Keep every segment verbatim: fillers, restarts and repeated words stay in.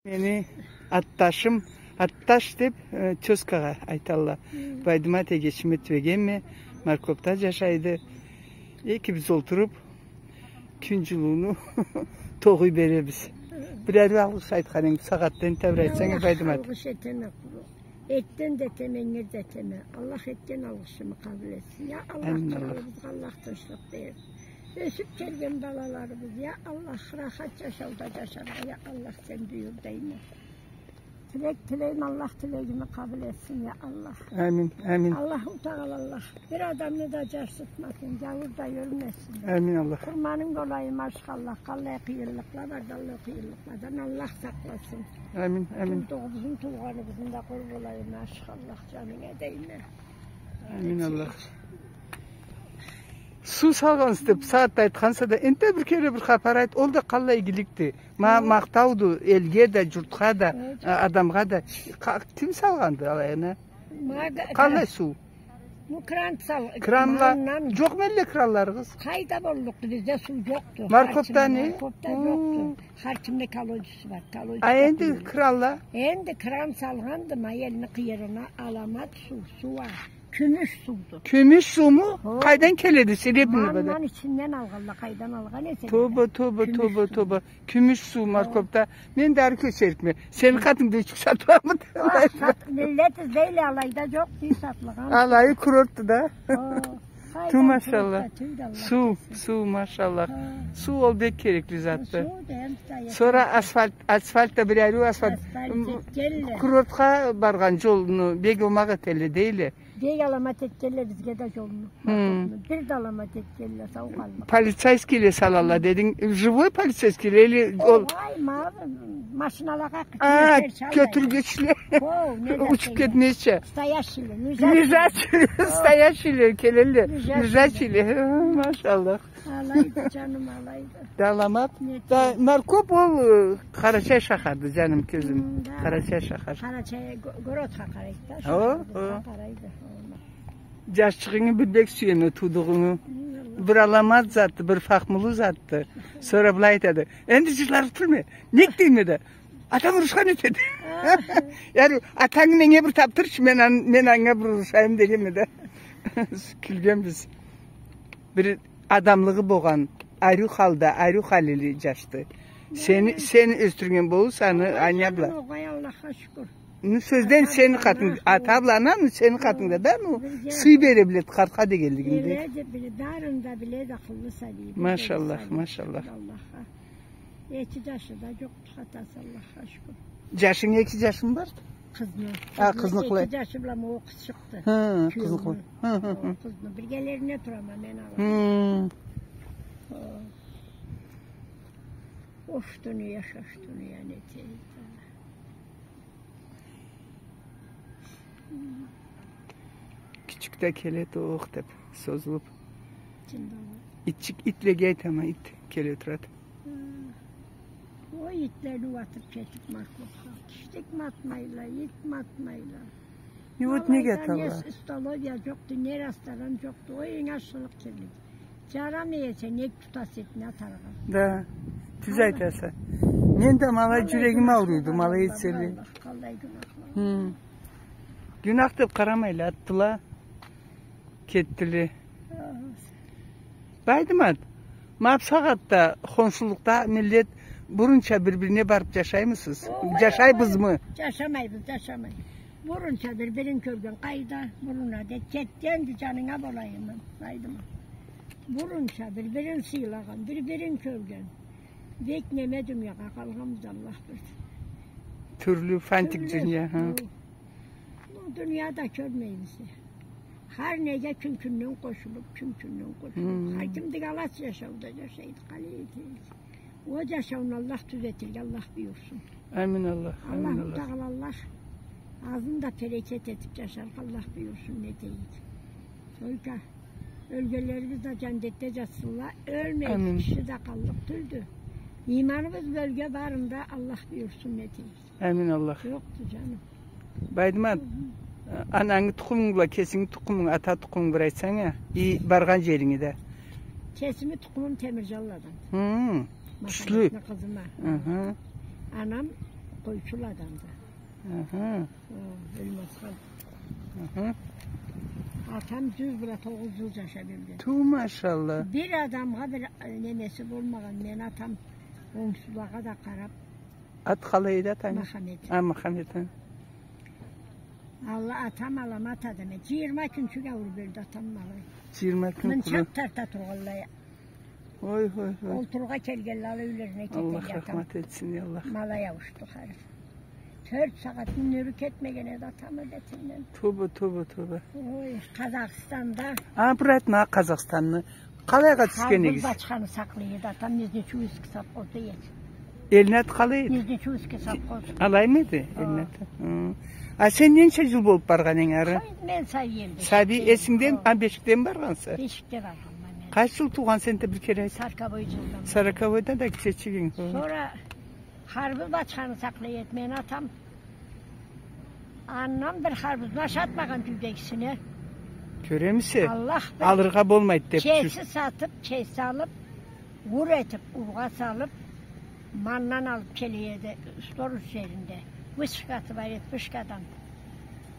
Мени Атташым, Атташ деп, э, тёзкагъа айталла. Байдымат эгечиме тюбегенме, Моркопда джашайды. Экибиз олтуруп, кюн джылыуну тогъуй беребиз. Бир ариу алгъыш айтхан эдинг, сагъатда энтда бир айтсанг, Байдымат. Алгъыш этеме къуру. Этден да этеме, ингирден да этеме. Аллах этген алгъышымы къабыл этсин. Я Аллах, амин, Аллах. Къыралыбызгъа Аллах тынчлыкъ бер. Ёсюп келген балаларыбыз, я Аллах, рахат джашауда джашаргъа, я Аллах, сен буюр дейме. Тилек тилейме, Аллах тилегими къабыл этсин, я Аллах. Амин, амин. Аллаху Тагъала Аллах бир адамны да джашыртмасын, джауур да ёлмесин. Амин, Аллах. Къурманынг болайым, ашхы Аллах, къаллай къыйынлыкъла бар да, ол къыйынлыкъладан Аллах сакъласын. Амин, амин. Туугъубузну, туугъаныбызны да къор болайым, ашхы Аллах, джанынга дейме. Амин, Аллах. Суу салгъансыз деп, сагъатда айтханса да, энтда бир кере бир хапар айт, ол да къаллай игиликди. Ма-, махтауду элге да, джуртха да, а, адамгъа да. Къа-, ким салгъанды алайына? Къаллай суу? Бу кран сал-, кранла. Джокъму элле кранларыгъыз? Къайда боллукъду, бизде суу джокъду. Моркопда не? Моркопда джокъду. Хар кимни колодеци бар, колодец. А энди кранла? Энди кран салгъанды, ма элни къыйырына аламат суу, суу а. Кюмюш сууду. Кюмюш сууму? Хо. Къайдан келеди, серебряный вода? Мындан ичинден алгъанла, къайдан алгъан эсе да. Тоба, тоба, тоба, тоба. Кюмюш суу Моркопда. Мен да ары кёчерикме. Сени къатынгда ючюк сатыламыды? Миллет излейле, алайда джокъду сатылгъан. Алайы курортду да. Ту, машаллах. Суу, суу, машаллах. Суу ол бек керекли затды. Сора асфальт, асфальт да бир ариу асфальт. Курортха баргъан джолну бек омакъ этелле дейле. Бек аламат этгенле бизге да джолну. Бир да аламат этгенле, сау къаллыкъ. Полицейскийле салалла дединг. Живой полицейскийле или ол? Огъай, ма, машиналагъа кётюргючле. Учуп кетмезча. Стоящийле, лежачийле. Лежачийле, стоящийле келелле. Лежачийле. Машаллах. Алайды, джаным, алайды. Да аламат. Да, Моркоп ол, э, Къарачай шахарды, джаным, кёзюм. Къарачай шахар. Къарачай го-, городха къарайды да, шахарыбызгъа къарайды. Джашчыгъынгы бир бек сюеме, туудугъунгу. Бир аламат затды, бир фахмулу затды. Сора былай айтады: «Энди джырларгъа кюлме, нек дейме да, атанг урушхан этеди». Яни, атангы меннге бир тапдырчы, мен ан-, мен анга бир урушайым дегенме да. Кюлгенбиз. Бир адамлыгъы болгъан, ариу халда, ариу халили джашды. Сени, сени ёсдюрген болурса, аны англа бла. Огъай, Аллахха шукур. Ну, сёзден сени къатынг, ата бла ана, ну, сени къатынгда да, ну, сый бере биледи къартха дегенлигинде. Биледи, биле, барын да биледи, акъыллы сабий. Машаллах, машаллах. Аллахха. Эки джашы да джокъду, хатасы, Аллахха шукур. Джашынг, эки джашынг барды? Къызны. А, къызны, къызны къалай? Эки джашы бла ол къыз чыкъды. Хы, къызны къалай? Хы, хы, хы. Къызны. Биргелерине турама мен аланы. Хы. О. Оф, дуния, шаш дуния, не этейик. Кючюк да келеди, ох, деп, созулуп. Итчик, итлеге айтама, ит келе турады. Ой, итлени уатып кетип, Моркопха. Киштик матмайла, ит матмайла. И вот неге аталла? Столовия джокъду, не ресторан джокъду. Ой, ашхылыкъ келеди. Джарамай эсе, нек тутаса этни атаргъа? Да, тюз айтаса. Мен да ма алай джюрегим ауруйду, ма алай этселе. Къаллай гюнахла. Хы. Гюнах деп къарамайла, аттыла, кетдиле. Байдымат, ма бусагъатда хоншулукъда миллет бурунча бир-бирине барып джашаймысыз? Джашайбызмы? Джашамайбыз, джашамай. Бурунча бир-бирин кёрген къайда, бурун адет кетди, энди джанынга болайым, Байдымат. Бурунча бир-бирин сыйлагъан, бир-бирин кёрген. Бек неме дуниягъа къалгъанбыз, Аллах билсин. Тюрлю фантик дуния, хы. Бу дунияда кёрмейбиз. Хар неге кюн-кюнден къошулуп, кюн-кюнден къошулуп. Хар ким дыгалас джашауда джашайды, къалай этейик. Ол джашауну Аллах тюзетирге Аллах буюрсун. Амин Аллах, амин Аллах. Аллаху Тагъала Аллах азын да берекет этип джашаргъа Аллах буюрсун, не этейик. Только ёлгенлерибиз да джандетде джатсынла, ёлмейик, киши да къаллыкъ тюлдю. Иманыбыз ёлге барын да Аллах буюрсун, не этейик. Амин Аллах. Джокъду, джаным. Байдымат, анангы тукъумунг бла кесинги тукъумунг, ата тукъумунг бир айтсанг а, и баргъан джеринги да. Кесими тукъумум Темиржанладан. Хы, Тюслю. Махамбетни къызыма. Хы. Анам Къойчул адамды. Аха. О, Ёлмесхан. Аха. Атам джюз бла тогъуз джыл джашаб ёлген. Ту, машалла. Бир адамгъа бир, э, немеси болмагъан. Мени атам онгсузлагъа да къараб. Ат къалай эди атангы? Махамет. А, Махамет, а. Алла, атам аламат адам эди. Джыйырма кюнчюк ауруб ёлдю атам, ма алай. Джыйырма кюн къуру. Мынчакъ тарта тургъанлай. Ой, ой, ой. Олтурургъа келгенлей, алай юйлерине кетгенлей атам. Аллах рахмат этсин, я Аллах. Ма алай ауушду харип. Тёрт сагъатны нюрю кетмеген эди атамы бетинден. Тоба, тоба, тоба. Ой, Къазахстанда. А, бир айтма, Къазахстанны къалайгъа тюшген эдигиз? Харбуз бачханы сакълай эди атам, Нижнечувский совхозда эди. Элни аты къалай эди? Нижнечувский совхоз. Алаймы эди? Хо. Элни аты. Хы. А сен ненча джыл болуб баргъан эдинг ары? Хой, мен сабий эдим. Сабий, эсингдеми? Хо. А, бешикдеми баргъанса? Бешикде баргъанма мен. Къайсы джыл туугъанса энтда, бир кере айт. Сороковой джылдан. Сороковойда да гитчечик эдинг. Хо. Сора харбуз бачханы сакълай эди мени атам. Андан бир харбузну ашатмагъанды юйдегисине. Кёремисе? Аллах бир. Алыргъа болмайды деб. Кеси сатыб, кеси алыб, ур этиб, ургъа салыб, мандан алыб келе эди, сторож джеринде. Вышкасы бар эди, вышкадан.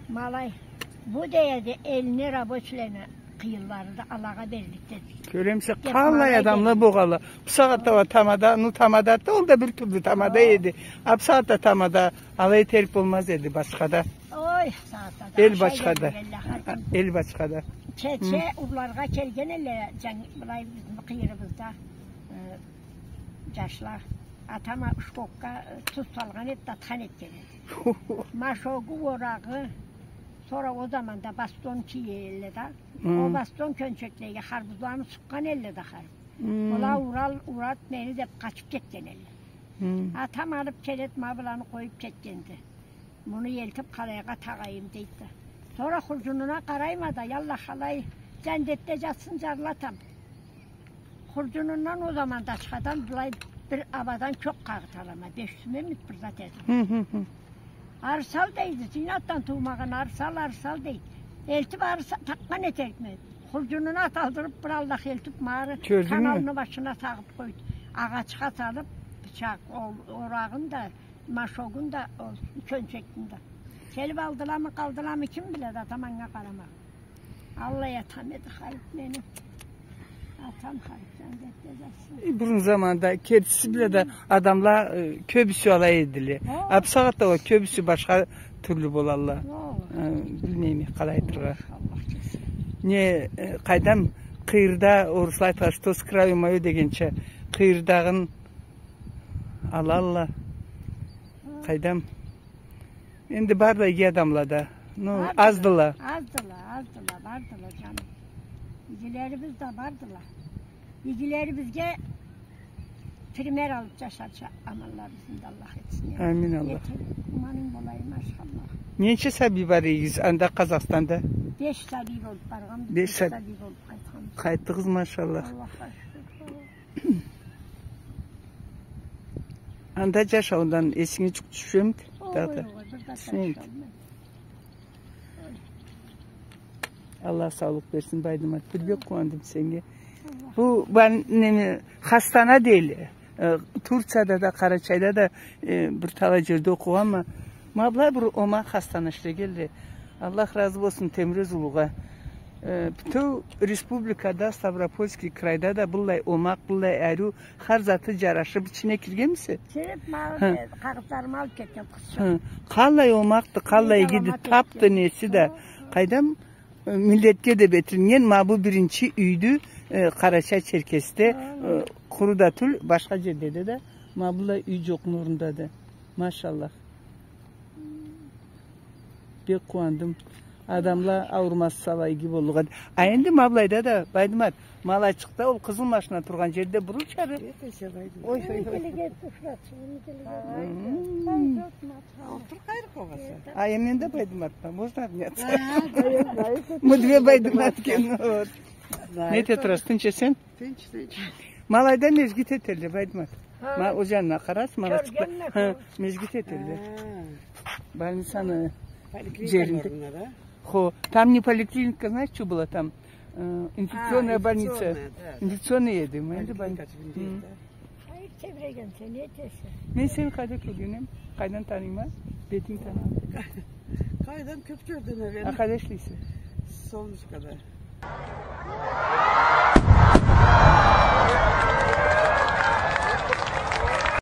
Ма алай, бу дей эди, элни рабочийлени къыйынлары да алагъа берликди. Кёремисе, къаллай адамла болгъанла. Бусагъатда уа тамада, ну, тамада да, ол да бир тюрлю тамада эди. А бусагъатда тамада алай терк болмаз эди башхада. Ой, сагъатда да. Эл башхада. Эл башхада. Чече урларгъа келген элле, джан-, былай бизни къыйырыбызда, э, джашла. Атам а шкокга, э, туз салгъан эди, татхан этген эди. Машогу, орагъы, сора ол заманда бастон кие элле да. Хы. Ол бастон кёнчеклеге харбузланы сукъгъан элле да харип. Хы. Была урал, урат мени деб къачыб кетген элле. Хы. Атам алыб келед, ма быланы къоюб кетгенди. Муну элтиб къалайгъа тагъайым, дейди да. Сора хурджунуна къарайма да, я Аллах, алай джандетде джатсын, джарлы атам. Хурджунундан ол заманда ачхадан былай бир абадан кёк къагъыт алама, беш сюме ми, бир зат эди. Хы, хы, хы. Ары сал, дейди, Зинатдан туумагъан, ары сал, ары сал, дейди. Элтиб ары са-, такъгъан этерикме. Хурджунуна ат алдырыб, бир Аллах элтиб, ма ары каналны башына тагъыб къойду. Агъачха салыб, бычакъ, ол, орагъын да, машогун да, ол кёнчекни да. Келиб алдыламы, къалдыламы, ким биледи, атам анга къарамагъан. Аллай атам эди харип мени. Атам харип, джандетде джатсын. Э, бурун заманда кертиси бла да адамла, э, кёбюсю алай эдиле. Хо. А бусагъатда уа кёбюсю башха тюрлю болалла. Хо. Э, билмейме, къалай айтыргъа. Аллах кесин. Не, э, къайдам, къыйырда, орусла айтханча, что с краю моё дегенча, къыйырдагъын алалла. Хо. Къайдам. Энди бардыла иги адамла да. Ну, аздыла. Аздыла, аздыла, бардыла, джаным. Игилерибиз да бардыла. Игилерибизге пример алыб джашарча аманларыбызны да Аллах этсин, я. Амин, Аллах. Эте, аманынг болайым, машаллах. Ненча сабий бар эдигиз анда, Къазахстанда? Беш сабий болуб баргъанбыз, беш сабий болуб къайтханбыз. Къайтдыгъыз, машаллах. Аллахха шукур. Анда джашаудан эсинге джукъ тюшемиди? Ой, дагъыда. Ой, ой, бир да тюшмейди. Аллах саулукъ берсин, Байдымат. Бир бек къууандым сеннге. Аллах. Бу, бу, неме, хастана дейле. Э, Турцияда да, Къарачайда да, э, бир талай джерде окъугъанма. Ма былай бир омакъ хастана ишлегенле. Аллах разы болсун Темрез улугъа. Э, бютеу республикада, Ставропольский крайда да быллай омакъ, быллай ариу, хар заты джарашыб, ичине киргенмисе? Кириб, ма, э, къагъызларымы алыб кетген къызчыкъ. Хы. Къаллай омакъды, къаллай игиди, тапды, неси да. Хы, хы. Къайдам, э, миллетге да бетилинген, ма бу биринчи юйдю, э, Къарачай-Черкесде, э, къуру да тюл, башха джерде да, ма быллай юй джокъну орнунда да. Машаллах. Бек къууандым. Адамла ауурмазча, иги боллукъ эди. А энди ма былайда да, Байдымат, ма алайчыкъда ол къызыл машина тургъан джерде бурулча ары. Ой, ой, ой. Олтур, къайры къаласа. А, эм энди Байдыматма, можно обняться? Мы две Байдымат экен, вот. Не этеди, тынч эсенми? Тынч, тынч. Ма алайда межгит этелле, Байдымат. Ха. Ма ол джанына къарасанг, ма алайчыкъда. Ха, межгит этелле. Ха. Больницаны джеринде. Хо, там не поликлиника, знаешь, что было там? Э, инфекционная больница. А, инфекционная, да, да. Инфекционная эди, ма энди больница. Поликлиника тюбюнде эди, да. Тебрегенсе, не этесе? Мен сени къайда кёргенем, къайдан таныйма, бетинг танымам. Къайдан кёп кёрдюнг, наверное. А къайда ишлейсе? Солнышкода.